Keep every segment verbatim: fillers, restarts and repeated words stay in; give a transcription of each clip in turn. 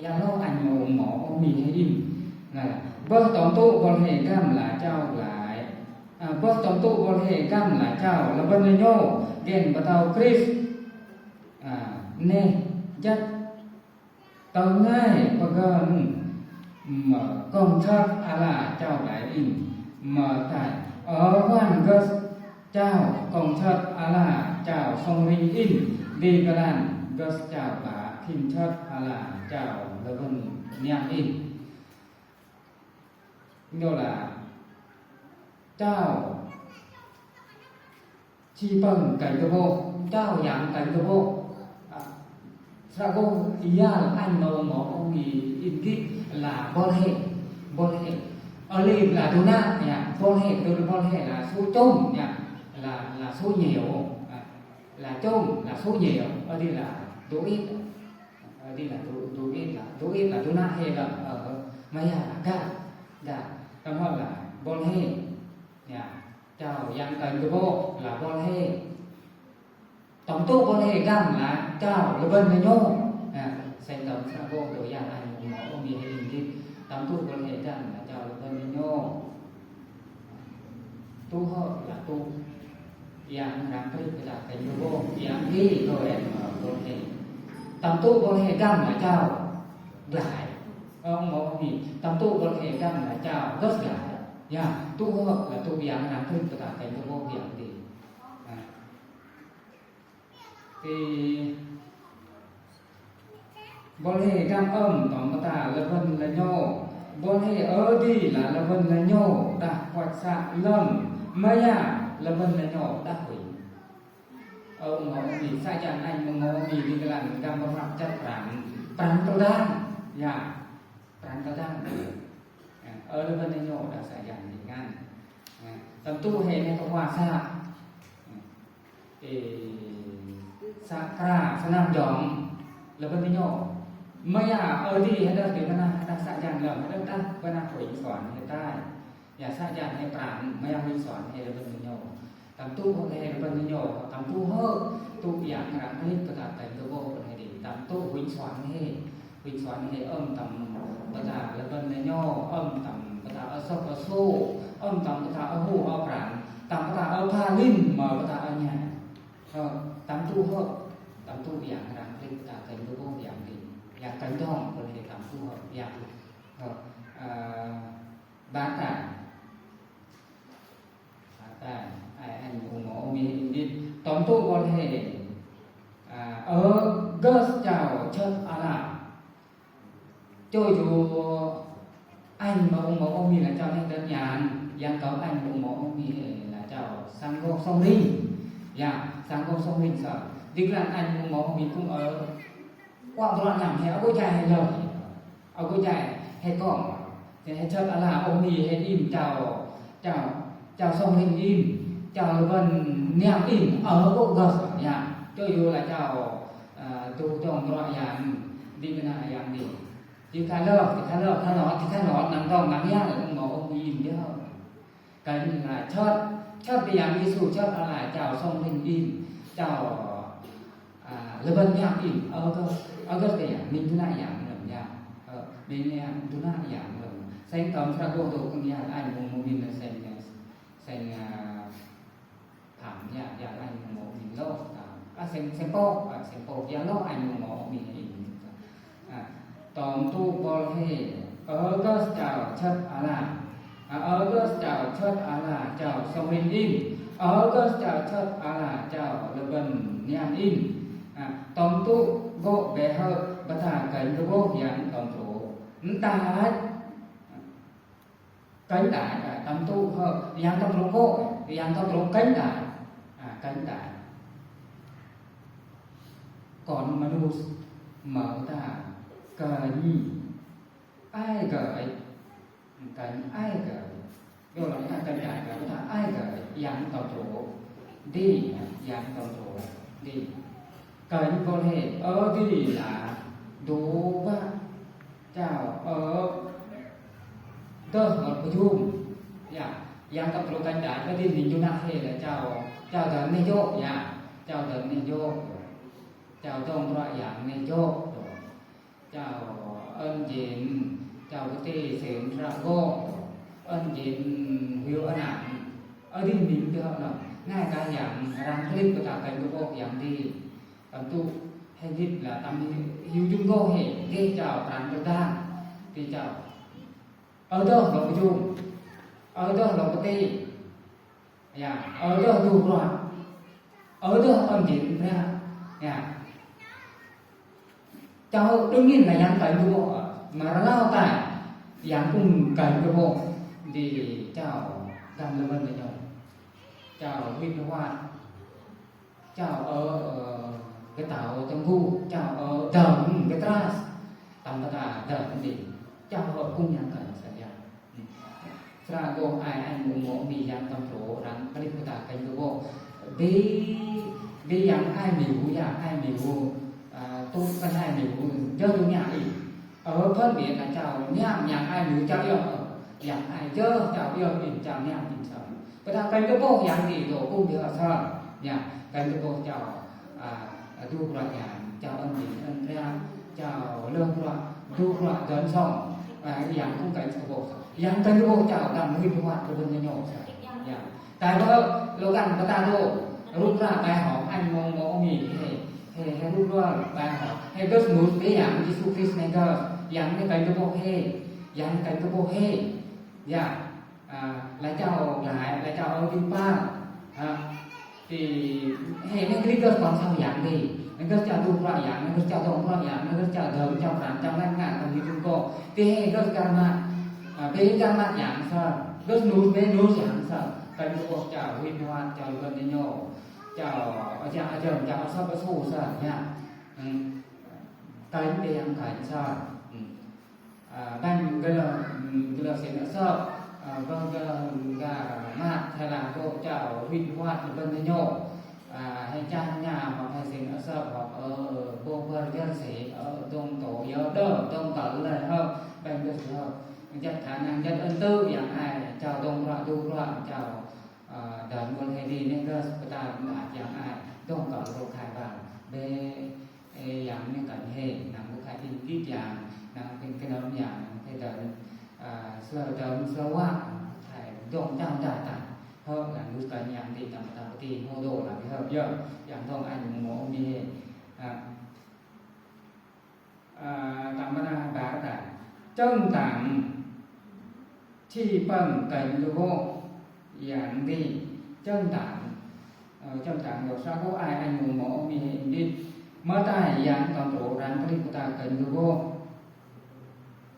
Ia lô añ mơ̆ ung mơ̆ ôh mĭ hĭ in. Bơh tŏm tŭ ƀôl hê găm la čao glai. Bơh tŏm tŭ ƀôl hê găm la čao, lơbơ̆n ñu gĕn pơtao Krist. Neh jăk tơngai pơgơ̆n mơ̆ kông čơt ala čao glai in mơ̆ tai. Ơ huan gơ̆s čao kông čơt ala čao sông ring in, dĭ kơlan gơ̆s čao ba khĭn čơt ala čao lơbơ̆n niam in. Ñu la čao či pơ̆ng kơnh tơƀôh, čao yang kơnh tơƀôh. Sră gô ia añ mơ̆ ung mơ̆ ôh mĭ in gĭt la ƀôl hê, ƀôl hê. Ơ lip la duna, ia, ƀôl hê, tơl ƀôl hê la số chông, ia, la, la số nhiều, la chông, la số nhiều, ơ dĭ la dôih, ơ dĭ la dôih, la dôih, la duna hê la, ơ, mơ̆ ia la gah, gah, tơm hŏ la ƀôl hê, ia. Čao yang kơnh tơƀôh la ƀôl hê. Tŏm tŭ ƀôl hê găm la čao lơbơ̆n ñu. Sĕn tơm sră gô dŏ ia añ mơ̆ ung mơ̆ ôh mĭ hĭ in gĭt. Tŏm tŭ ƀôl hê găm la čao lơbơ̆n ñu. Tŭ hŏ la tŭ. Ia răng krĭt kơ ta kơnh tơƀôh, ia gĭt kơ ĕn mơ̆ ƀôl hê. Tŏm tŭ ƀôl hê găm la čao glai. Ơ mơ̆ ôh mĭ, tŏm tŭ ƀôl hê găm la čao gơ̆s glai. Ia, tŭ hŏ la tŭ ia răng krĭt kơ ta kơnh tơƀôh ia gĭt. Ti ƀôl hê găm ơm tŏm pơta lơbơ̆n la ñu. Ƀôl hê ơ dĭ la lơbơ̆n la ñu đah kuăč să lơ̆m, mơ̆ ia lơbơ̆n la ñu đah huĭ. Ơ ung mơ̆ ôh mĭ, să jăn añ ung mơ̆ ôh mĭ dĭ kơlan găm pơmăt čăt pran, pran tơdang. Ia. Pran tơdang. Ơ lơbơ̆n ñu đah să jăn dĭ ngăn. Tơm tŭ hê neh tơhua să. Ê, să kra, să nam jong. Lơbơ̆n ñu. Mơ̆ ia, ơ dĭ hơđăh dĭ pơnah, hơđăh să jăn lơ̆m, hơđăh đah pơnah huĭ suan hê tai. Ia să jăn hê pran, mơ̆ ia huĭ suan hê lơbơ̆n ñu. Tŏm tŭ hŏ hê lơbơ̆n ñu, tŏm tŭ hŏ, tŭ yang răng krĭt kơ ta kơnh tơƀôh ƀơ̆n hê dĭ, tŏm tŭ huĭ suan hê, huĭ suan hê ơm tŏm pơta lơbơ̆n ñu, ơm tŏm pơta ơ sŏk ơ sô, ơm tŏm pơta ơ hŭ ơ pran, tŏm pơta ơ pha lin mơ̆ pơta ơ ña. Ơ, tŏm tŭ hŏ, tŏm tŭ yang răng krĭt kơ ta kơnh tơƀôh yang dĭ, yang kơnh dŏng ƀơ̆n hê tŏm tŭ hŏ, yang, ơ, ơ, Bát tai. Bát tai. Ai añ ung mơ̆ ôh mĭ in gĭt. Tŏm tŭ ƀôl hê. Ơ gơ̆s čao čơt ala. Čô čô añ mơ̆ ung mơ̆ ôh mĭ la čao neh đơn giản. Yang kơ añ mơ̆ ung mơ̆ ôh mĭ hê la čao sang gŏ sông ring. Ia, sang gŏ sông ring să. Dĭ kơlan añ ung mơ̆ ôh mĭ kŭm ơ Quảng Bom năm hê, ơ gô jai hê lơ. Ơ gô jai hê kông. Hê čơt ala ôh mĭ hê in čao, čao, čao sông ring in, čao lơbơ̆n niam in, ơ gô gơ̆s, ia. Čô yua la čao, ơ, tŭ tŏng bruă yang, dĭ kơna yang dĭ. Dĭ kha lơ, dĭ kha lơ, kha lơ, dĭ kha lơ, năng tŏng năng ia, ung mơ̆ ôh mĭ in dĭ hŏ. Kơnh la čơt, čơt kơ Yang Yêsu, čơt ala čao sông ring in, čao, a, lơbơ̆n niam in, ơ gơ̆s, ơ gơ̆s kơ ia, mĭn tŭ nă yang lơ̆m ia, ơ, mĭn ia tŭ nă yang lơ̆m. Sĕn tơm sră gô dŏ kơ ia, añ ung mơ̆ mĭn sĕn, sĕn, a, thăm ia, ia añ ung mơ̆ mĭn lô, a, sĕn, sĕn pô, a, sĕn pô, ia lô añ ung mơ̆ mĭn in. A, tŏm tŭ ƀôl hê, ơ gơ̆s čao čơt ala. A, ơ gơ̆s čao čơt ala čao sông ring in. Ơ gơ̆s čao čơt ala čao lơbơ̆n niam in. A, tŏm tŭ gŏ bĕ hơ̆ pơta kơnh tơƀôh yang tŏm truh. Ntač. Kơnh đai, a, tŏm tŭ hơ̆, yang tŏm truh gŏ, yang tŏm truh kơnh đai. A, kơnh đai. Kon mơnuih mơ̆ ta kơnh ai gơ̆, kơnh ai gơ̆. Yua lŏ ta kơnh đai gơ̆, ta ai gơ̆, yang tŏm truh. Dĭ, yang tŏm truh. Dĭ. Kơnh ƀôl hê, ơ dĭ la, dua ba, čao, ơ, tơh mơ̆ pơjum. Ia, yang tŏm truh kơnh đai, kơ dĭ mĭn tŭ nă hê la čao, čao dơ̆ng neh djŏ, ia, čao dơ̆ng neh djŏ. Čao tŏng bruă yang neh djŏ. Čao, Ơn jing Chao Pơtê Sên Hră Gô, ơn jing Hyu Anăn, ơn jing Minh Dơ Nơ, ngai kah yang răng klip kơ ta kơnh kơ ƀôk yang đi. Tăm tŭ, hê git la tăm hyu jum gô hê, gih čao pran kơ ta, ti čao. Ơ dơh lŏ kơjung, ơ dơh lŏ kơtê, ya, ơ dơh du bruă, ơ dơh ơn jing Brah, ya. Čao đương nhiên là yang kơnh kơ ƀôk, mă rơlâo tai, yang kung kơnh kơ ƀôk, di čao gam lơmơn lơ ñu. Čao wĭt lơwat, čao ơ, ơ, kơtâo tơnggu, čao ơ dơm kơtras, tăm pơta dơm đi, čao ơ kung yang kơnh sa ya. Sra gô ai ai mŭ mŏ mi yang tăm trô răng klip kơ ta kơnh kơ ƀôk. Bi, bi yang ai miu, yang ai miu, a, tŭ kơnh ai miu, jơ du ña i. Ơ, phân biệt là čao ñam yang ai miu čao yơh, yang ai jơ čao yơh in čao ñam in sơm. Kơ ta kơnh kơ ƀôk yang đi dô kung dih sơm. Ya, kơnh kơ ƀôk čao, a, a, du bruă yang, čao ơn jing ơn Brah, čao lơh bruă, du bruă dơn song, a, yang kung kơnh kơ ƀôk. Yang kơnh kơ ƀôk čao gam wĭt lơwat kơ ƀing ñu. Ya. Tai ƀơ lŏ găn kơ ta dô, rup ră bai hŏ, anh mong mong mi, hê, hê, hê rup ră bai hŏ, hê gơ̆ hnŭt bê yang Yêsu Krist anai gơ̆, yang anai kơnh kơ ƀôk hê, yang anai kơnh kơ ƀôk hê. Ya. A, la čao glai, la čao ơ ding pal. A, ti, hê, anai kơ gơ̆ kông sao yang đi. Anai gơ̆ čao du bruă yang, anai gơ̆ čao dong bruă yang, anai gơ̆ čao dơm, čao pran, čao ngăn ngăn, kơnh hyu jum gô. Ti hê gơ̆ gam mă, a, bê gam mă yang sơm. Gơ̆ hnŭt bê hnŭt yang sơm. Kơnh kơ ƀôk čao wĭt lơwat, čao lơ̆n ñu. Čao, a, čao, a, čao, čao asăp asu sơm, ya. Hm. Kơnh bê yang kơnh sơm. Hm. A, ƀing gơ̆, hm, gơ̆ sĭn asăp, a, ƀơ̆ng gơ̆ gam mă, tơdah ƀôk čao wĭt lơwat lơ̆n ñu. A, hê čah ña, hŏk hê sĭn asăp, hŏk, ơ, ƀôk ƀơr jơr sĭ, ơ, dong tŏ yơ đơ, dong kơl lĕ hŏk, ƀing gơ̆ sĭn hŏk. Jăt khả năng, jăt ơn tŭ, yang ai, čao dong bruă, du bruă, čao, a, dơn ƀuôn hê đi, anai gơ̆ pơtă mă yang ai, dong kơl rô khai ƀal, bê, ê, yang anai kơnh hê, năng ƀu khai tin kit yang, năng tin kơnơ̆ng yang, hê dơn, a, sơlơ dơn, sơlơ wă, khai dong čang čang ta. Hơ, yang lu kơnh yang ti tăm ta ti hô dô la bê hơ, yơ, yang dong anh mong mong mi hê. A, a, tăm pơna ƀar ta. Čơ̆ng tăng, či pơ̆ng kơnh lu gô, yang ti, čơ̆ng tăng, ơ, čơ̆ng tăng, yua sa gô ai anh mong mong mi hê in đĭt. Mơtai yang tăm trô răng klip kơ ta kơnh lu gô.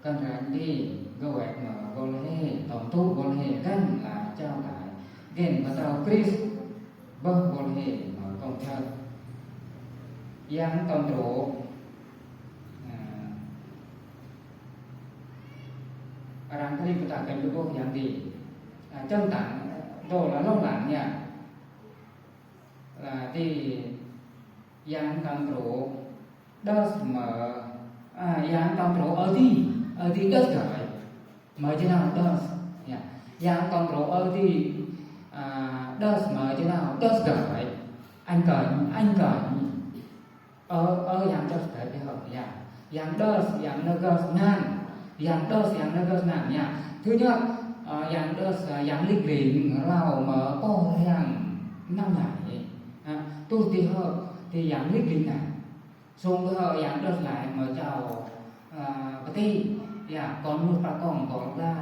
Kơnh răng đi, gơ̆ wơ̆t mă ƀôl hê, tŏng tŭ ƀôl hê, găn la čao tai, găn pơtao Krist, ƀơ̆ ƀôl hê mă kông čơt. Yang tŏng trô, a, răng klip kơ ta kơnh lu gô yang đi. A, čơ̆ng tăng, dô la lông lăng ya. La ti yang tŏng trô, đơs mă, a, yang tŏng trô ơ dih, ơ dih đơs gơ̆. Mă jơnao đơs, ya. Yang tŏng trô ơ dih, a, đơs mă jơnao đơs gơ̆. Anh kơnh, anh kơnh. Ơ, ơ, yang đơs gơ̆ bê hơ, ya. Yang đơs, yang nơgơs ngăn. Yang đơs, yang nơgơs ngăn, ya. Thứ nhất, a, yang đơs, a, yang lip ling, rao mă pô yang năm ngăn, ya. A, tŭ ti hơ, ti yang lip ling ngăn. Sung kơ hơ yang đơs lai mă čao, a, pơtĭ, ya, kông mŭt pă kông ƀôl ƀla,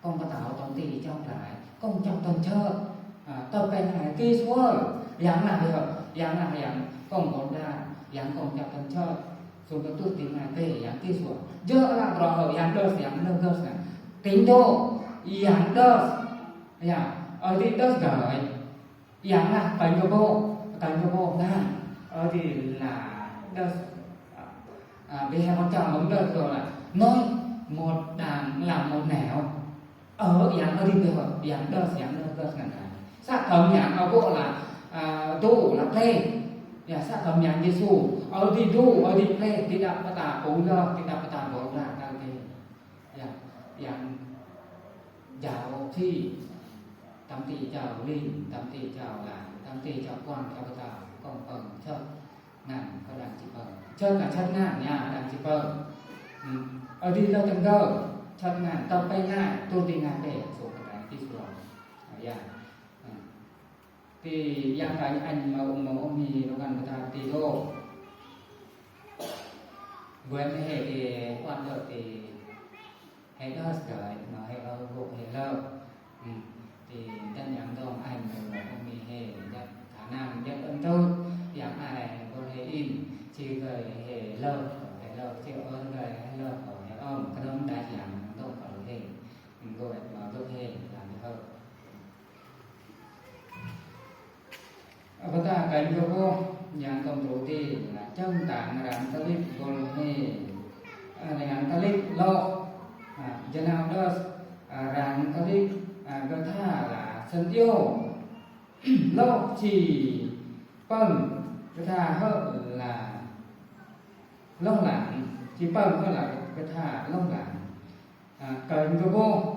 kông pơtao tŏng ti čao lai, kông čao tŏng čơt, a, tơl pĕng hai kih suăl, yang lah hơ, yang lah yang kông ƀôl ƀla, yang kông čao tŏng čơt, sung kơ tŭ ti hai kih, yang kih suăl. Jơ̆ lah bruă hơ yang đơs, yang nơgơs ngăn. Tính dô, yang đơs, ya, ơ dih đơs gơ̆. Yang lah kơnh kơ ƀôk, kơnh kơ ƀôk ngăn. Ơ dih la đơs, a, a, bê hê ƀôn čao mơ̆ng đơs dô la nói một đằng làm một nẻo. Ơ, yang ơ dih bê hơ, yang đơs, yang đơs, đơs ngăn ngăn. Sa khŏm yang ơ ƀôk la, a, dô la plê. Ya, sa khŏm yang Yêsu. Ơ dih dô, ơ dih plê, ti đăp pơtă pŭ lơ, ti đăp pơtă ƀôk la, đăp plê. Ya, yang jao thi, tăm ti jao ling, tăm ti jao lan, tăm ti jao kuang, jao pơtao, kông pơ̆ng, čơt ngăn, kơ đang či pơ̆ng. Čơt ngăn, čơt ngăn, ya, đang či pơ̆ng. Ơ, dih lơ tơngơ, čăt ngă, tơp pĕ ngă, tŭ dih ngă pĕ, sô kơ tơlơi tih sô. Ơ, yă. Ơ. Ti yang kơ anh mâo, mâo ôm hĭ, lŏ kăn pơtă ti đô. Wơ̆t hĭ ti, wơ̆t lơ ti, hĭ đơs gơi, mâo hĭ lơ, gŏ hĭ lơ. Hm. Ti, dăn yang dong anh mâo, mâo ôm hĭ hĭ, dăn khả năng, dăn ơn tŭ, yang ai, gŏ hĭ in, či gơi hĭ lơ, hĭ lơ, či ơn gơi hĭ lơ, hĭ ôm, kơnơ̆ng đa yang dong kơ hĭ. Gŏ hĭ, mâo gŏ hĭ, lăm hĭ. Ơ, pơtă kơnh kơ pô, yang tŏm tru ti, là čơ̆ng tang arăng kơlĭt gŏ hĭ. Ơ, arăng kơlĭt lŏ, ơ, jơnao đơs, ơ, arăng kơlĭt, ơ, gơtha là sân iô. Lŏ či pơ̆ng, gơtha hơ̆ là lŏ lăng, či pơ̆ng hơ̆ là gơtha lŏ lăng. Ơ, kơnh kơ pô,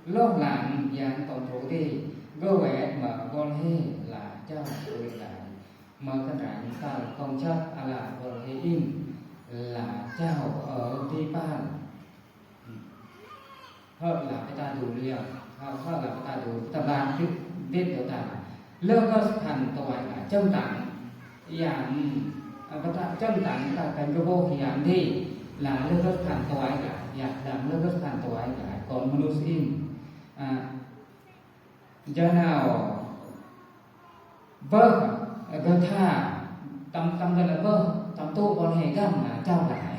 lŏ lăng yang tŏm tru ti, gŏ wơ̆t mơ̆ gŏ hĭ là jao tui glăi. Mơ̆ kơnrang tal kông čăt ala gŏ hĭ in là jao ơ dih pal. Hơ̆ là pơtă dŭ liăng, hơ̆, hơ̆ là pơtă dŭ, pơtă blan, đĭt, đĭt dŏ ta. Lơ gơ̆ sơphăn tuai là čơ̆ng tang. Yang, ơ, pơtă čơ̆ng tang ta kơnh kơ pô yang dih. Là lơ gơ̆ sơphăn tuai là, yang, lăm lơ gơ̆ sơphăn tuai là, kông mơnuih in. Ơ, jơnao bơh, gơtha, tơm, tơm gơ̆ là bơh, tơm tŭ gŏ hĭ găn là jao glăi.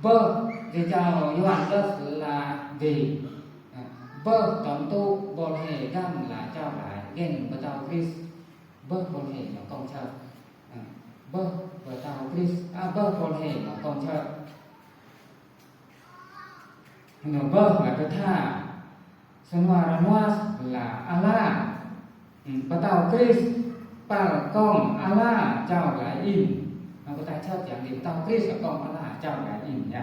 Bơh, dih jao Yuan đơs là dih. Bơh, tơm tŭ gŏ hĭ găn là jao glăi, gĕn pơtao Krist. Bơh gŏ hĭ mơ̆ kông čăt. Bơh pơtao Krist, ơ, bơh gŏ hĭ mơ̆ kông čăt. Hơnŭn bơh là gơtha. Sơnua rơnuas là ala. Hm, pơtao Krist, pal kông ala jao glăi in. Hơnŭn pơtă čăt yang dih pơtao Krist là kông ala jao glăi in, yă.